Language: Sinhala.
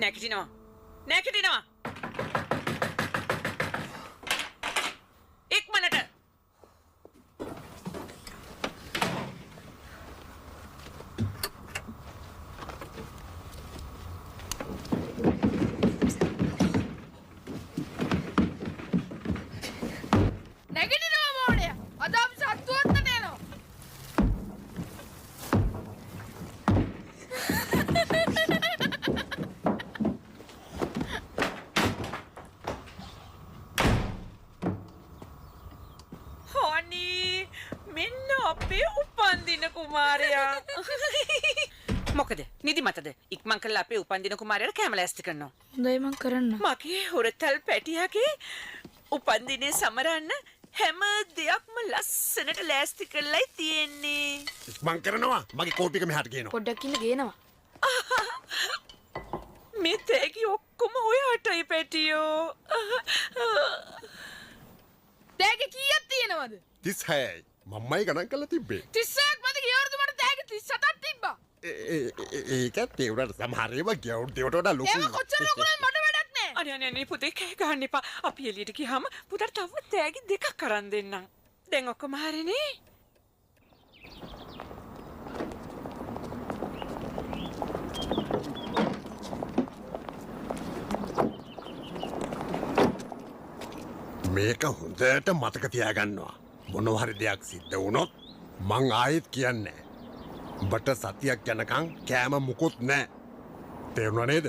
නැගිටිනවා. නැගිටිනවා. ඉක්මනට. නැගිටිනවා මෝඩයා. අද අපි සත්තුවත්තට යනවා. හොනි මෙන්න අපේ උපන්දින කුමාරයා. මොකද නිදිමතද? ඉක්මන් කරලා අපේ උපන්දින කුමාරයාට කැම ලෑස්ති කරනවා. හොඳයි මං කරන්න. මගේ හොරතල් පැටියාගේ උපන්දිනය සමරන්න හැම දෙයක්ම ලස්සනට ලෑස්ති කරලායි තියෙන්නේ. ඉක්මන් කරනවා. මගේ කෝපි එක මෙහාට ගේනවා. පොඩ්ඩක් ඉන්න ගේනවා. මේ තෑගි ඔක්කොම ඔයාටයි පැටියෝ. තෑගි කීයක් තියෙනවද? 36යි. මම්මයි ගණන් කරලා තිබ්බේ. 36ක් මත ගිය අවුරුදු මට තෑගි 37ක් තිබ්බා. ඒකත් ඒ වුණාට සමහර ඒවා ගිය අවුරුද්දේ වට වඩා ලොකුයි. ඒවා කොච්චර ලොකු වුණත් මට වැඩක් නෑ. අනේ අනේ අනේ පුතේ කෑ ගහන්න එපා. අපි එළියට ගියාම පුතාට තව තෑගි දෙකක් අරන් දෙන්නම්. දැන් ඔක්කොම හරිනේ. මේක හොඳට මතක තියාගන්නවා. මොනවා හරි දෙයක් සිද්ධ වුණොත් මං ආයෙත් කියන්නේ නෑ. උඹට සතියක් යනකම් කෑම මුකුත් නෑ. තේරුණා නේද?